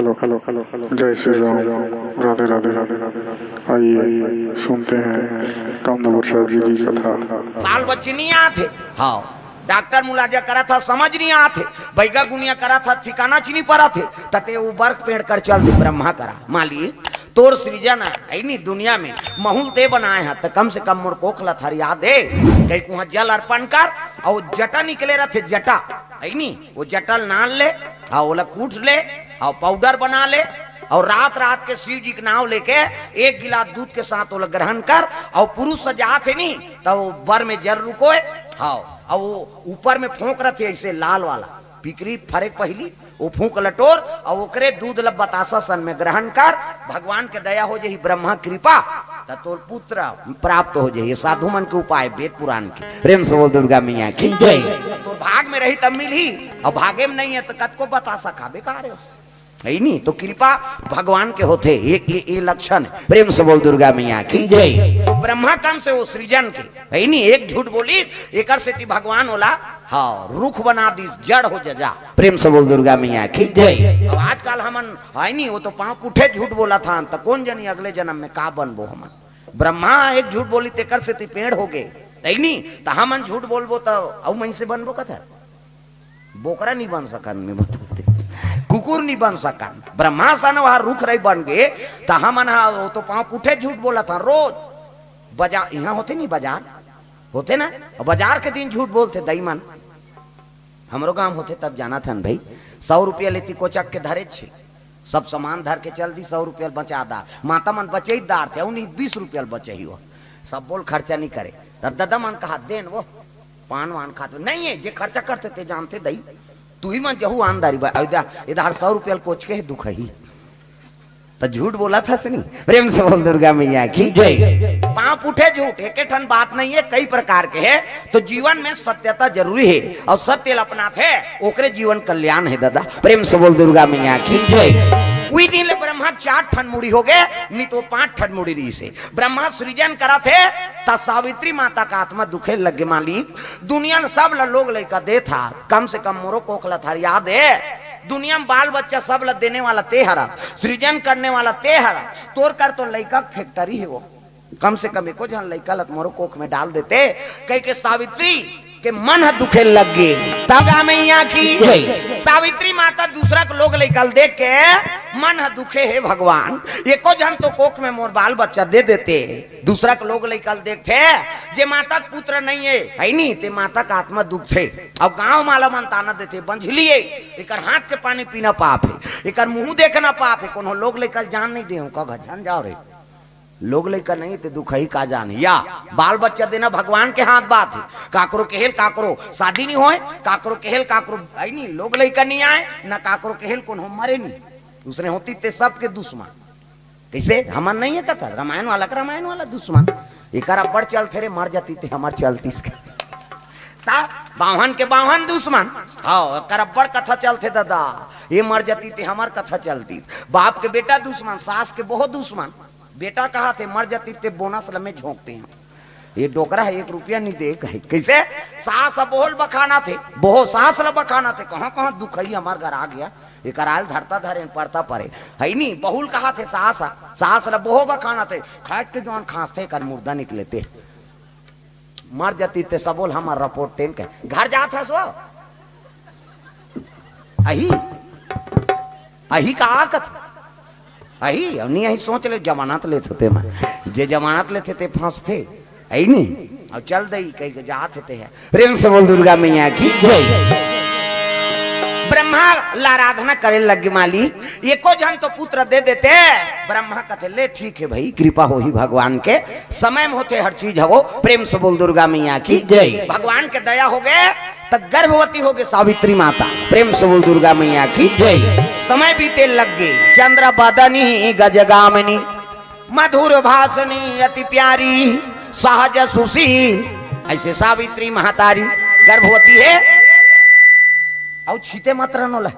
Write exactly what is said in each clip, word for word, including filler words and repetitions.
Hello hello hello hello, जय श्री राम। राधे राधे। आइए सुनते हैं कामदेव प्रसाद जी की कथा। बाल बच्चे नहीं आते। हाँ, डॉक्टर मुलाजा करा था, समझ नहीं आते। बैगा गुनिया करा था, ठिकाना च नहीं परा थे। तते वो बर्क पेड़ कर चल दे ब्रह्मा करा, मालिक तोर सृजन है नहीं दुनिया में, महूल ते बनाए है, त कम से कम मोर कोख ल थरिया दे। कहीं कुहा जल अर्पण कर, और जटा निकले रहते, जटा है नहीं, वो जटा ल नान ले, हाँ, ओला कूट ले, हाँ, पाउडर बना ले, और रात रात के शिव जी के नाम लेके एक गिलास दूध के साथ ओला ग्रहण कर, और पुरुष से जात है नहीं, तो वो बर में जल रुकोए, हाँ, और वो ऊपर में फोंक रथे ऐसे लाल वाला, पिकरी फरेक पहली, वो फूंक लटोर, और ओकरे दूध ल बतासा सन में ग्रहण कर, भगवान के दया हो जही, ब्रह्मा कृपा, त तोर पुत्र प्राप्त हो जही। ये साधु मन के उपाय, वेद पुराण के। प्रेम से बोल दुर्गा मैया की जय। तोर भाग में रही तब मिलही, और भागे में नहीं है तो कतको बतासा खा, बेकार है। है नहीं तो कृपा भगवान के होथे, ये, ये, ये लक्षण है। प्रेम से बोल दुर्गा मैया की जय। तो ब्रह्मा कम से वो सृजन के, है नहीं, एक झूठ बोली, एकर सेती भगवान ओला, हाँ, रुख बना दी, जड़ हो जा, जा। प्रेम से बोल दुर्गा मैया की जय। अब आजकल हमन, है नहीं, वो तो पाँव उठे झूठ बोला था, तो कौन जनी अगले जन्म में का बनबो हमन। ब्रह्मा एक झूठ बोली, तेकर सेती पेड़ हो गए, है नहीं, तो हमन झूठ बोलबो तो अउ मन से बनबो कथा। बोकरा नहीं बन सकन, मैं बता दे, कुकुर नहीं बन सकन। ब्रह्मा सन वह रुख रही बन गए, तो हमन हा, वो तो पाँव उठे झूठ बोला था रोज। बाजार, यहाँ होते नहीं बाजार, होते ना, और बाजार के दिन झूठ बोलते दई मन। हमरो गांव होते तब जाना था न भाई, सौ रुपया लेती कोचक के धरे छे, सब सामान धर के चल दी, सौ रुपया बचा दा, माता मन बचई दार थे, उन्हीं बीस रुपया बचे ही हो, सब बोल खर्चा नहीं करे। तब दादा मन कहा देन वो पान वान खात नहीं है, जे खर्चा करते ते जानते दई, तू ही मन जहू आनदारी बा, इधर, इधर सौ रुपया कोच के है दुख ही। तो झूठ बोला था सनी। प्रेम से बोल दुर्गा मैया की जय। पाँव उठे झूठ, एक ठन बात नहीं है, कई प्रकार के है। तो जीवन में सत्यता जरूरी है, और सत्य ल अपनाथे, ओकरे जीवन कल्याण है दादा। प्रेम से बोल दुर्गा मैया की जय। उही दिन ले ब्रह्मा चार ठन मुड़ी हो गए, नहीं तो पांच ठन मुड़ी रही से। ब्रह्मा सृजन करा थे, त सावित्री माता का आत्मा दुखे लगे, मालिक, दुनिया ल सब ल लोग लइका दे था, कम से कम मोरो कोख ल थरिया दे। दुनिया में बाल बच्चा सब ल देने वाला ते हरा, सृजन करने वाला ते हरा, तोर कर तो लइका के फैक्ट्री है वो, कम से कम एको झन लइका ल त मोरो कोख में डाल देते, कह के सावित्री के मन ह दुखे लग गे। तब मैया की जय। सावित्री माता दूसरा के लोग लइका ल देख के मन ह दुखे, हे भगवान, एको झन तो कोख में मोर बाल बच्चा दे देते, दूसरा के लोग लइका ल देखथे, जे माता के पुत्र नहीं है, है नहीं, ते माता का आत्मा दुखथे। अब गांव माला मन ताना देथे, बंझली है, एकर हाथ के पानी पीना पाप है, एकर मुंह देखना पाप है, कोनो लोग लइका ल जान नहीं दे, का घर जान जाओ रे। लोग लइका नहीं ते दुखही का जान या बाल बच्चा देना भगवान के हाथ बात है। काकरो केहेल काकरो शादी नहीं होए, काकरो केहेल काकरो आई नहीं, लोग लइका नहीं आए, ना काकरो केहेल कोनो मरे नहीं। उसने होती ते सबके दुश्मन। कैसे हमन नहीं है कथा, रामायण वाला का रामायण वाला दुश्मन। एकर अब्बड़ चलथे रे, मर जाती ते हमर चलतीस का। ता बावन के बावन दुश्मन। हाँ, एकर अब्बड़ कथा चलथे दादा, ये मर जाती ते हमर कथा चलतीस। बाप के बेटा दुश्मन, सास के बहुत दुश्मन। बेटा कहा थे मर जाती ते बोनस ल मैं झोंकते हैं। ये डोकरा है, एक रुपया नहीं दे कहे। कैसे? सास अब बोल बखाना थे, बहुत सास ल बखाना थे, कहाँ कहाँ दुखई हमार घर आ गया, ये कराल धरता धरे पड़ता परे। है नहीं, बहुल कहा थे सास, सास ल बहु बखाना थे, खाट के जौन खांसते कर मुर्दा निकले ते। मर जाती ते सबोल हमार रिपोर्ट टेन के घर जात हस वो। अही, अही का आकत, अही, अब नहीं अही सोच ले, जमानत लेत होते मन, जे जमानत लेथे ते फंसथे, अही नहीं, अब चल दई, कही के जात होते हैं। प्रेम से बोल दुर्गा मैया की जय। ब्रह्मा ला आराधना करे लग गे, मालिक, एको झन तो पुत्र दे देते। ब्रह्मा कथे, "ले, ठीक है भाई, कृपा होही भगवान के, समय में होथे हर चीज हवो।" प्रेम से बोल दुर्गा मैया की जय। भगवान के दया हो गए, त गर्भवती हो गए सावित्री माता। प्रेम से बोल दुर्गा मैया की जय। समय बीते लग गए, चंद्र बदनी गजगामिनी, मधुर भाषणी अति प्यारी, सहज सुशील, ऐसे सावित्री महतारी गर्भवती है। अउ छीते मत रहनो ला,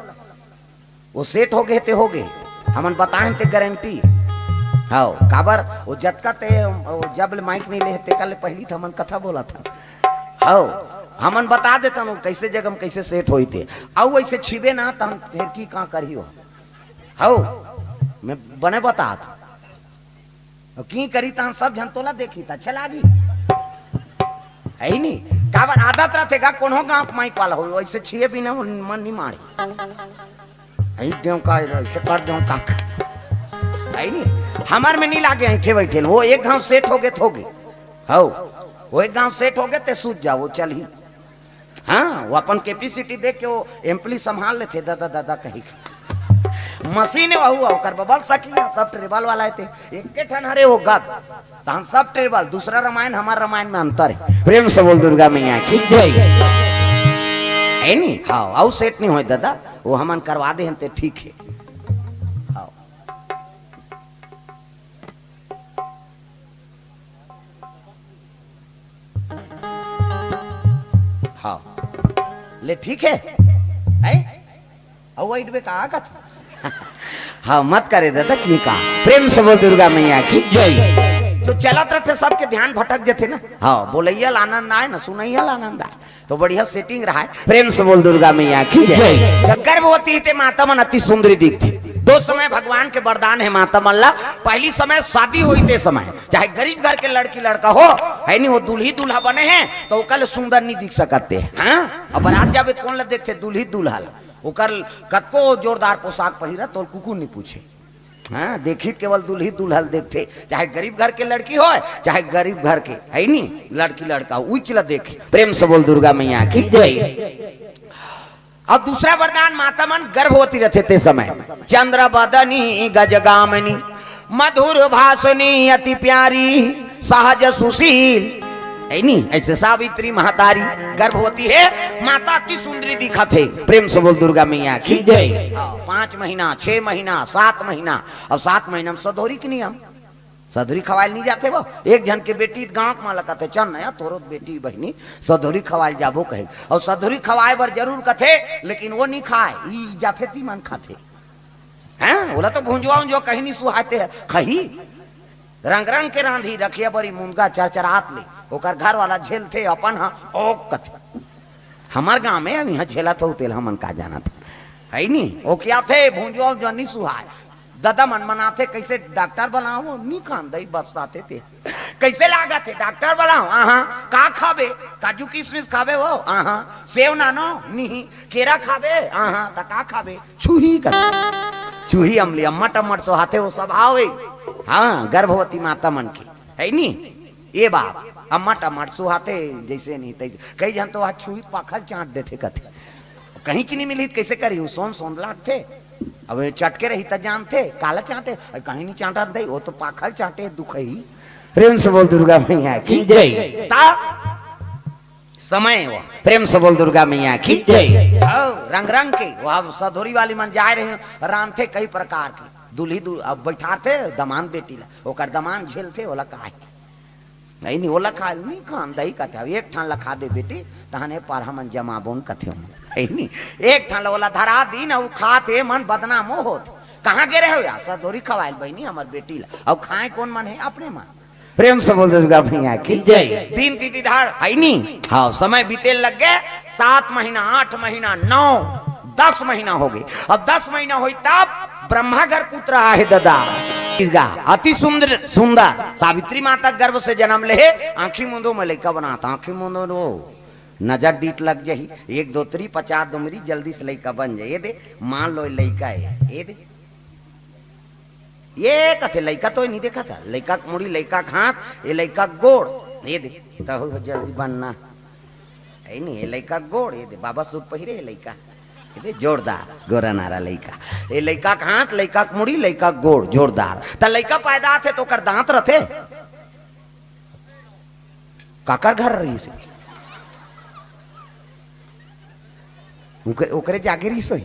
वो सेट हो गए ते हो गए, हमन बताएं ते गारंटी। हाँ, काबर वो जतका ते, वो जब ले माइक नहीं ले ते कल पहली था हमन कथा बोला था। हाँ, हमन बता देता हूँ कैसे जगह में कैसे सेट होई थे। अउ वैसे छिबे ना त हम फिर की का करियो। अउ मैं बने बतात हूँ। अउ की करी, तहन सब झन तोला देखी त अच्छा लागी। है ही नहीं। काबर आदत रथे गा, कोनो गांव के माइक वाला हो, ऐसे छिए बिना मन नहीं मारे। ऐ देव का, ऐसे कर देव का। है ही नहीं। हमर में नहीं लागे, ऐठे बैठे। वो एक घाव सेट हो गए, तो हो गए। हौ, वो एक घाव सेट हो गए, ते सूझ जाओ, वो चल ही। हाँ, वो अपन कैपेसिटी देख के वो एम्पली संभाल लेथे, दादा, दादा कही के। मशीन है वहू, ओकर बबल सकिया, सब ट्रेबल वाला है ते। एक के ठन हरे वो गद, तहन सब ट्रेबल, दूसरा रामायण, हमार रामायण में अंतर है। प्रेम से बोल दुर्गा मैया की जय। है नी? हाँ, आउ सेट नहीं होय दादा, वो हमन करवा दे हन ते ठीक है। हाँ। हाँ। ले ठीक है? है? अउ वाइट बे का कथ? हाँ, मत करे दादा की का। प्रेम से बोल दुर्गा मैया की जय। तो चलत रहते, सबके ध्यान भटक जथे ना। हाँ, बोलैया ल आनंद आए ना, सुनैया ल आनंद आए, तो बढ़िया सेटिंग रहा है। प्रेम से बोल दुर्गा मैया की जय। जय। जब गर्भवती ते माता मन अति सुंदरी दिखथे। दो समय भगवान के वरदान है माता मन ला। पहली समय शादी होई ते समय, चाहे गरीब घर के लड़की लड़का हो, है नी, वो दूल्ही दूल्हा बने हैं तो ओकर ले सुंदर नहीं दिख सकते। हाँ, अब बारात जाबे तो कौन ला देखथे? दूल्ही दूल्हा ला। ओकर कतको जोरदार पोशाक पहिरा, तोर कुकुर नहीं पूछे। हाँ, देखी त केवल दूल्ही दूल्हा ल देखथे, चाहे गरीब घर के लड़की होय, चाहे गरीब घर के, है नी, लड़की लड़का, उच ला देखे। प्रेम से बोल दुर्गा मैया की जय। अब दूसरा वरदान, माता मन गर्भवती रहथे ते समय, चंद्र बदनी गजगामिनी, मधुर भाषणी अति प्यारी, सहज सुशील, है नी, ऐसे सावित्री महतारी गर्भवती है, माता अति सुंदरी दिखत है। प्रेम से बोल दुर्गा मैया की जय। हाँ, पाँच महीना, छह महीना, सात महीना, अउ सात महीना में सधौरी के नियम, सधौरी खवाइल नहीं जाथे वो। एक झन के बेटी गांव के माला कथे, "चल नया, तोरो बेटी बहिनी सधौरी खवाइल जाबो," कहे। अउ सधौरी खवाए बर जरूर कथे, लेकिन वो नहीं खाए, ई जाथे ती मन खाथे। हैं? ओला तो भुंजवा उंजवा कहीं नहीं सुहाते है, खही। रंग रंग के रांधी, रखिया बरी मुनगा चरचरात ले, ओकर घर वाला झेलथे, अपन ह ओक कथे। हमर गांव में अब इहाँ झेलत हो, तेल हमन का जानत। है नी? ओ क्या थे, भुंजवा उंजवा नहीं सुहाए। दादा मन मनाथे, "कैसे डॉक्टर बुलाओ?" "नी खान दई, बस आते ते।" "कैसे लागत है?" "डॉक्टर बुलाओ।" "आहा।" "का खाबे?" "काजू किशमिश खाबे हो?" "आहा।" "सेव नानो?" "नहीं।" "केरा खाबे?" "आहा।" "त का खाबे?" "छुही का।" छुही अमली, अम्मा टम्मट सोहाथे, वो स्वभाव है। हाँ, गर्भवती माता मन के, है नी? ये बात, अम्मा टम्मट सुहाथे, जैसे नहीं तैसे। कई झन तो आज छुही पाखल चाट देथे कथे। कहीं च नहीं मिली त कैसे करी? वो सोन सोन लागथे। अब ये चटके रही त जानथे, काला चाटे, अब कहीं नहीं चाटत दई, वो तो पाखल चाटे, दुख ही। प्रेम से बोल दुर्गा मैया की जय। ता समय वो, प्रेम से बोल दुर्गा मैया की जय। हाँ, रंग रंग के, वो अब सधोरी वाली मन जाए रहे, रांधथे कई प्रकार के। दूल्ही दू-, अब बैठारथे दमान बेटी ला, ओकर दमान झेलथे, ओला काहे? नहीं, नहीं, ओला खा, नहीं खान दई कथे, "अब एक ठान ला खा दे बेटी, तहने पार हमन जमाबोन," कथे ओमन। है नी? एक ठान ला ओला धरा दीन, अउ खात हे मन बदनाम होत। कहाँ गे रहे हो यार? सधोरी खवाइल बहिनी हमर बेटी ला। अउ खाए कौन मन है? अपने मन। प्रेम से बोल दुर्गा मैया की जय। दिन दीदी धार है नी? हाँ, समय बीते लग गए, सात महीना, आठ महीना, नौ, दस महीना हो गए। अब दस महीना होई तब ब्रह्मा घर पुत्र आहे दादा। इसका अति सुंदर, सुंदर सावित्री माता गर्भ से जन्म ले, आंखी मुंदो में लइका बनाता, आंखी मुंदो रो नजर डीट लग जाही, एक दो त्री पचास दुमरी जल्दी से लइका बन जाए। ये दे, मान लो लइका है, ये दे, ये कथे लइका तो नहीं देखा था, लइका के मुड़ी, लइका के हाथ, ये लइका के गोड़, ये दे, तहु जल्दी बनना। है नहीं, ये लइका के गोड़, ये दे, बाबा सूट पहिरे है लइका, ये दे, जोरदार गोरा नारा लइका। ये लइका के हाथ, लइका के मुड़ी, लइका के गोड़, जोरदार। त लइका पैदा आथे तो ओकर दांत रथे, काकर घर रहिस हे? ओकरे, ओकरे जागे रहिस हे,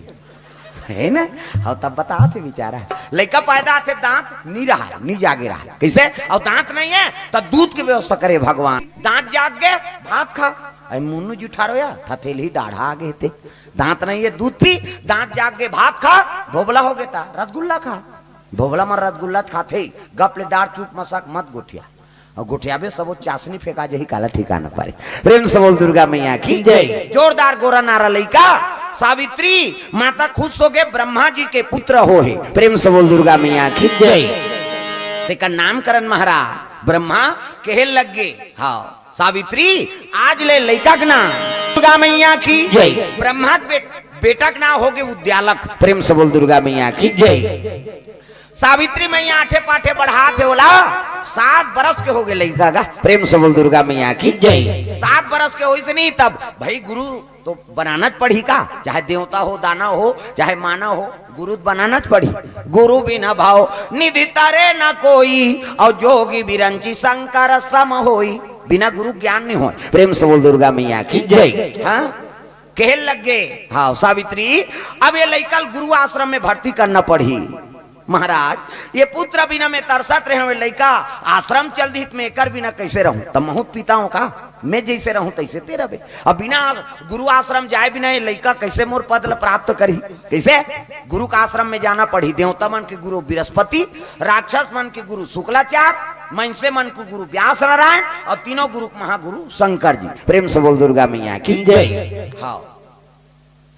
है ना? हाँ, तब बतात हे बेचारा। लइका पैदा आथे, दांत नी रहा, नी जागे रहा। कैसे? अउ दांत नहीं है, तो दूध के व्यवस्था करे भगवान। दांत जाग गे, भात खा। अरे मुन्नू जुठारो या, थथेली डाढ़ा आगे ते। दांत नहीं है, दूध पी, दांत जाग गे, भात खा, भोबला हो गे ता, रसगुल्ला खा। भोबला मन रसगुल्ला खाथे, गप ले डार चुप मसक मत गोठिया। अउ गोठियाबे सबो चासनी फेंका जही काला ठिकाना पारे। प्रेम से बोल दुर्गा मैया की जय। जोरदार गोरा नारा लइका, सावित्री माता खुश होगे, ब्रह्मा जी के पुत्र होहे। प्रेम से बोल दुर्गा मैया की जय। तेकर नामकरण महाराज ब्रह्मा कहे लग गे, हाँ सावित्री, आज ले लइका के नाम दुर्गा मैया की जय। ब्रह्मा के बे-, बेटा के नाम होगे उद्यालक। प्रेम से बोल दुर्गा मैया की जय। सावित्री मैया आठे पाठे बढ़ात हे ओला, सात बरस के होगे लइका गा। प्रेम से बोल दुर्गा मैया की जय। सात बरस के होइस नहीं तब भाई गुरु तो बनाना च पड़ही का, चाहे देवता हो, दानव हो, चाहे मानव हो, गुरु तो बनाना च पड़ही। गुरु बिना भाव निधि तरे न कोई, और जोगी बिरंची शंकर सम होई। बिना गुरु ज्ञान नहीं होय। प्रेम से बोल दुर्गा मैया की जय। हाँ, कहे लग गे, हाँ सावित्री, अब ये लइका ल गुरु आश्रम में भर्ती करना पड़ही। महाराज, ये पुत्र बिना मैं तरसत रहे हूँ, लइका आश्रम चल दिही त मैं एकर बिना कैसे रहूं? त महूं त पिता हूं का, मैं जैसे रहूं तैसे ते रहे। अब बिना गुरु आश्रम जाए बिना ये लइका कैसे मोर पद ल प्राप्त करही? कैसे? गुरु का आश्रम में जाना पड़ही। देवता मन के गुरु बृहस्पति, राक्षस मन के गुरु शुक्लाचार्य, मनसे मन के गुरु व्यास नारायण और तीनों गुरु के महागुरु शंकर जी। प्रेम से बोल दुर्गा मैया की जय। हाँ,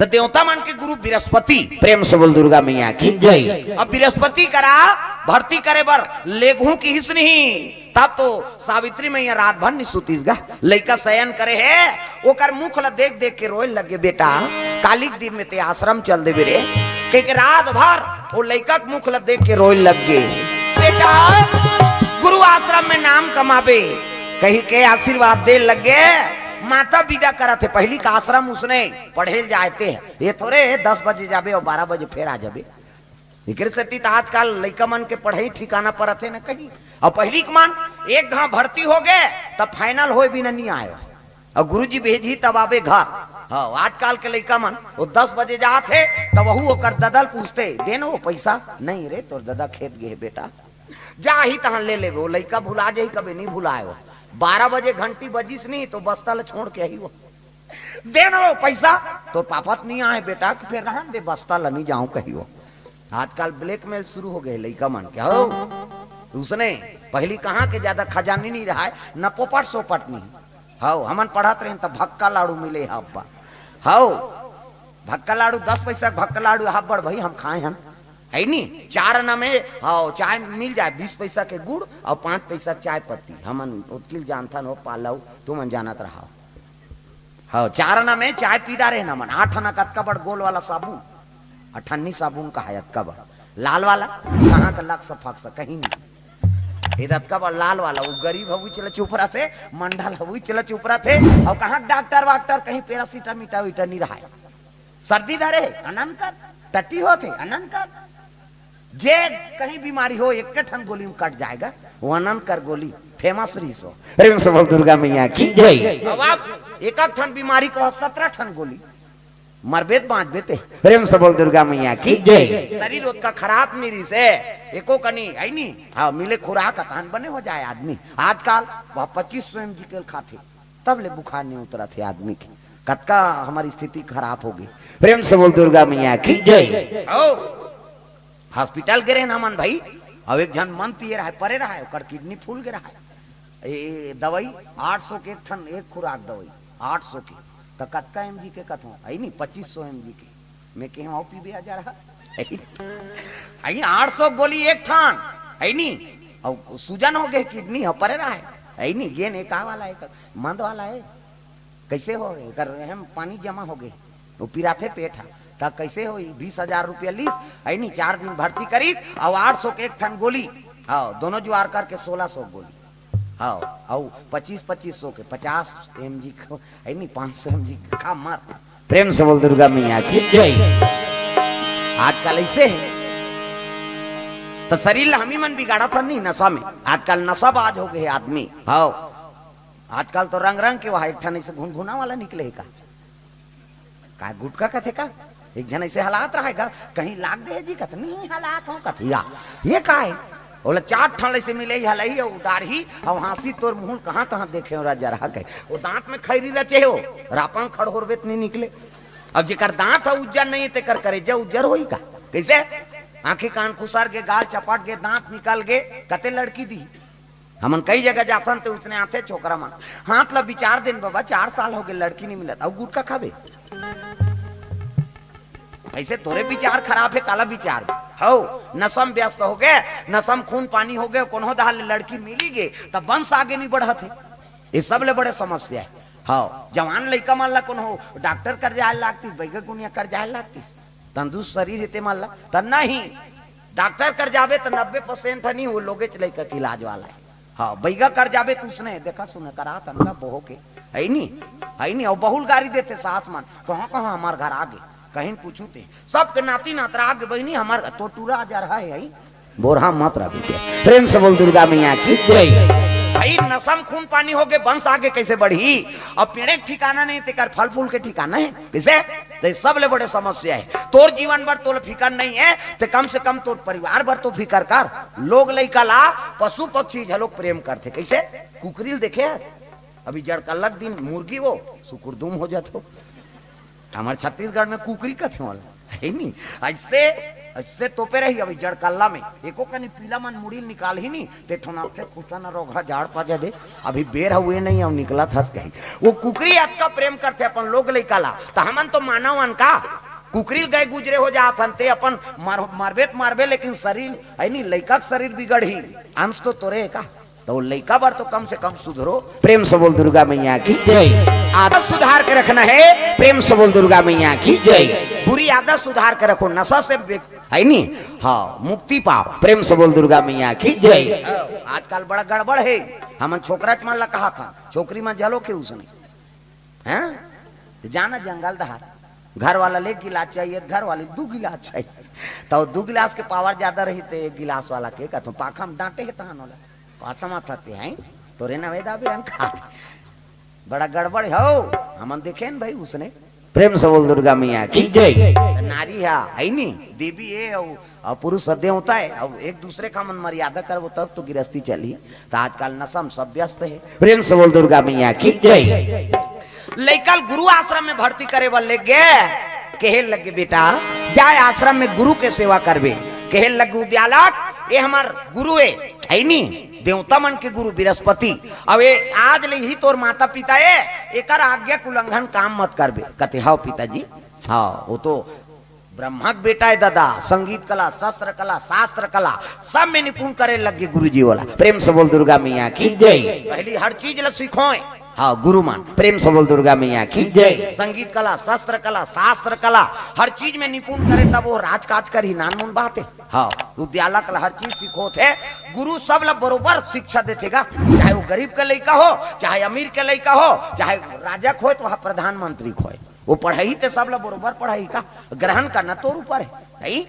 त देवता मन के गुरु बृहस्पति। प्रेम से बोल दुर्गा मैया की जय। अब बृहस्पति करा भर्ती करे बर लेगहूं किहिस नहीं, तब तो सावित्री मैया रात भर नहीं सुतिस गा। लइका शयन करे हे, ओकर मुख ल देख देख के रोए लग गे। बेटा, काली के दिन में ते आश्रम चल देबे रे, कह के रात भर वो लइका के मुख ल देख के रोए लग गे। बेटा, गुरु आश्रम में नाम कमाबे कही के आशीर्वाद दे लग गे। माता विदा करत हे, पहली का आश्रम उसने पढ़े ल जाए ते हे। ये थोरे दस बजे जाबे और बारह बजे फेर आ जाबे। एकरे सेती त आजकल लइका मन के पढ़ाई ठिकाना परत हे न कहीं। और पहली के मन एक घाव भर्ती होगे, तब final होए बिना नहीं आए। और गुरुजी भेजही तब आबे घर। हाँ, आजकल के लइका मन वो दस बजे जात हे, तब वहू ओकर ददा ल पूछते, "दे न वो पैसा।" "नहीं रे, तोर ददा खेत गे हे बेटा।" "जाही तहां ले लेबे।" वो लइका भुला जाही, कभी नहीं भुलाए वो। बारह बजे घंटी बजिस नहीं तो बस्ता ल छोड़ के आही वो। "दे न वो पैसा।" "तोर पापा त नहीं आए बेटा, कि फेर रहन दे, बस्ता ल नहीं जाऊं," कही वो। आजकल blackmail शुरू हो गए लइका मन के। हो, उसने पहली कहाँ के ज्यादा खजानी नहीं रहा है, न पोपट सोपट नहीं। हो, हमन पढ़त रहे त भक्का लाड़ू मिले हब्बा। हो, भक्का लाड़ू, दस पैसा के भक्का लाड़ू हब्बड़ भाई हम खाए हन, है नी? चार आना में, हाँ, चाय मिल जाए, बीस पैसा के गुड़ और पाँच पैसा के चाय पत्ती। हमन ओतकिल जानथन हो पालव, तुमन जानत रहा। हाँ, चार आना में चाय पी डारे हमन। आठ आना कतका बड़ गोल वाला साबुन, अठन्नी साबुन कहा अतका बड़, लाल वाला, कहाँ का लक्स फक्स, कहीं नहीं। ये अतका बड़ लाल वाला, वो गरीब हवुई चला चुप रहा थे, मंडल हवुई चला चुप रहा थे, और कहाँ डॉक्टर वाक्टर, कहीं पैरासीटामीटा वीटा नहीं रहा है। सर्दी धरे हे, अनन कर। टट्टी होत हे, अनन कर। जे कहीं बीमारी हो, एक ठन गोली में कट जाएगा, वो अनन कर गोली famous रही सो। प्रेम से बोल दुर्गा मैया की जय। अब आप एक एक ठन बीमारी को सत्रह ठन गोली, मरबे त बाँचबे ते। प्रेम से बोल दुर्गा मैया की जय। शरीर ओतका खराब नहीं रही से, एको कनी है नहीं। हाँ, मिले खुराक तहन बने हो जाए आदमी। आजकल वह पच्चीस सौ एम जी के खाथे, तब ले बुखार नहीं उतरत हे आदमी के। कतका हमारी स्थिति खराब हो गई। प्रेम से बोल दुर्गा मैया की जय। हो, hospital गे रहे हमन भाई, अब एक झन मन पिए रहा है, परे रहा है, ओकर kidney फूल गे रहा है। ए, दवाई आठ सौ के एक ठन, एक खुराक दवाई आठ सौ के, त कतका एम जी के कथों, है नी, पच्चीस सौ एम जी के। मैं कहे, "आओ पीबे आ जा रहा।" है नी? आठ सौ गोली एक ठन, है नी? और सूजन हो गए, kidney ह परे रहा है, है नी? गेन एका वाला है, मंद वाला है, कैसे हो गए? कर हम पानी जमा हो गए, वो पिराथे पेट है, त कैसे हो? बीस हजार रुपया लीस, है नी? चार दिन भर्ती करी, और आठ सौ के एक ठन गोली, हाँ, दोनों जुआर करके सोलह सौ गोली। हाँ, अउ पच्चीस पच्चीस सौ के, पचास एम जी को, है नी, पाँच सौ एम जी का मर। प्रेम से बोल दुर्गा मैया की जय। आजकल ऐसे है, तो शरीर ला हमी मन बिगाड़त हन नहीं नशा में। आजकल नशाबाज हो गए आदमी। हाँ, आजकल तो रंग रंग के वहाँ एक ठन ऐसे घुनघुना वाला निकले है का? का गुटखा कथे का? एक झन ऐसे हलात रहे का, कहीं लाग दे जी कत, "नहीं हलात हो कथिया, ये का है?" बोला, "चार ठन ऐसे मिले ही हलही और डारही और हाँसी तोर मुँह कहाँ कहाँ देखे हो राजा रहा कहे।" वो दांत में खैरी रचे हो, रापा में खड़होर बेत नहीं निकले। अब जेकर दांत है उज्जर नहीं, तेकर करेजा उज्जर होई का? कैसे? आंखी कान खुसर के, गाल चपट के, दांत निकल के, कते लड़की दी। हमन कई जगह जाथन ते उसने आथे छोकरा मन, "हाथ ला विचार देन बाबा, चार साल हो गए लड़की नहीं मिलत, अउ गुटखा खाबे?" कइसे तोरे विचार खराब हे, काला विचार? हव, नशा म व्यस्त होगे, नशा म खून पानी होगे, कोनो डहर ले लड़की मिली गे, त वंश आगे नइ बढ़त हे। ये सबले बड़े समस्या हे। हव, जवान लइका मन ला कोनो डॉक्टर कर जाए लागतिस, बइगा गुनिया कर जाए लागतिस, तंदुरुस्त शरीर हे ते मन ला, त नहीं, डॉक्टर कर जाबे त नब्बे परसेंट ह नहीं, वो लोगेच लइका के इलाज वाला हे। हव, बइगा कर जाबे त उसने देखा सुना करा तनका बोहो के, हइ नी, हइ नी, अउ बहुल गारी देथे सास मन, कहाँ कहाँ हमर घर आगे, कहीं कुछू ते, सबके नाती नातरा आगे बहिनी, हमर तो टूरा अजर हे, हइ? बोरहा मत रह बीते। प्रेम से बोल दुर्गा मैया की जय। भाई, नशा म खून पानी होगे, वंश आगे कइसे बढ़ही? अब पेड़े के ठिकाना नहीं, तेकर फल फूल के ठिकाना हे कइसे? त ये सबले बड़े समस्या हे। तोर जीवन बर तोला फिकर नहीं हे, त कम से कम तोर परिवार बर तो फिकर कर। लोग लइका ला पशु पक्षी घलोक प्रेम करथे। कइसे? कुकरी ल देखे हस? अभी जड़कल्ला के दिन मुर्गी वो सुकुरदुम हो जात हो। हमर छत्तीसगढ़ में कुकरी कथे वाला, हइ नी? अइसे, अइसे तोपे रही। अभी जड़कल्ला में एको कनी पीला मन मुड़ी ल निकालही नी, ते ठोना से खुसन रोगहा झाड़ पा जाबे। अभी बेर हुए नहीं, अउ निकलत हस कही। वो कुकरी अतका प्रेम करथे अपन लोग लइका ला, त हमन तो मानव अन का? कुकरी ल गए गुजरे हो जात हन, ते अपन मर-, मरबे त मरबे, लेकिन शरीर, हइ नी, लइका के शरीर बिगड़ही, अंश तो तोरे हे का? त वो लइका बर तो कम से कम सुधरो। प्रेम से बोल दुर्गा मैया की जय। आदत सुधार के रखना हे। प्रेम से बोल दुर्गा मैया की जय। बुरी आदत सुधार के रखो, नशा से बे-, हइ नी? हव, मुक्ति पाव। प्रेम से बोल दुर्गा मैया की जय। आजकल बड़ा गड़बड़ हे, हमन छोकरा मन ला कहा था, छोकरी मन झलोक हे उसने, हैं? त जाना जंगल डहर, घर वाला ले गिलास चाहिए, घर वाली दू गिलास चाहिए, त दू गिलास के पावर ज्यादा रही, त एक गिलास वाला के कथों पाखा म डांटे हे तहन ओला, पाछा म थते हैं, तोरे नवेदा बेरन खात। बड़ा गड़बड़ हव, हमन देखेन भाई उसने। प्रेम से बोल दुर्गा मैया की जय। त नारी ह, हइ नी, देवी हे, अउ, अउ पुरुष ह देवता हे, अउ एक दूसरे का हमन मर्यादा करबो तब तो गिरस्ती चलही। त आजकल नशा म सब व्यस्त हे। प्रेम से बोल दुर्गा मैया की जय। लइका ल गुरु आश्रम में भर्ती करे बर लेग गे, कहे लगे, "बेटा, जाए आश्रम में गुरु के सेवा करबे।" कहे लगे, "उद्यालक, ये हमर गुरु हे, हइ नी, देवता मन के गुरु बृहस्पति, अउ ये आज ले ही तोर माता पिता हे, एकर आज्ञा के उल्लंघन काम मत करबे।" कथे, "हव पिताजी, हव, वो तो ब्रह्मा के बेटा हे दादा, संगीत कला, शस्त्र कला, शास्त्र कला, सब में निपुण करे लग गे गुरुजी ओला।" प्रेम से बोल दुर्गा मैया की जय। पहली हर चीज ल सिखोय, हव, गुरु मन। प्रेम से बोल दुर्गा मैया की जय। संगीत कला, शस्त्र कला, शास्त्र कला, हर चीज में निपुण करे, तब वो राजकाज करही, नानमुन बात हे। हव, उद्यालक ल हर चीज सिखोथे। गुरु सब ल बरोबर शिक्षा देथे गा, चाहे वो गरीब के लइका हो, चाहे अमीर के लइका हो, चाहे राजा के होय, त वहाँ प्रधानमंत्री के होय, वो पढ़ही ते सब ल बरोबर पढ़ही का? ग्रहण करना तोर ऊपर हे, नहीं?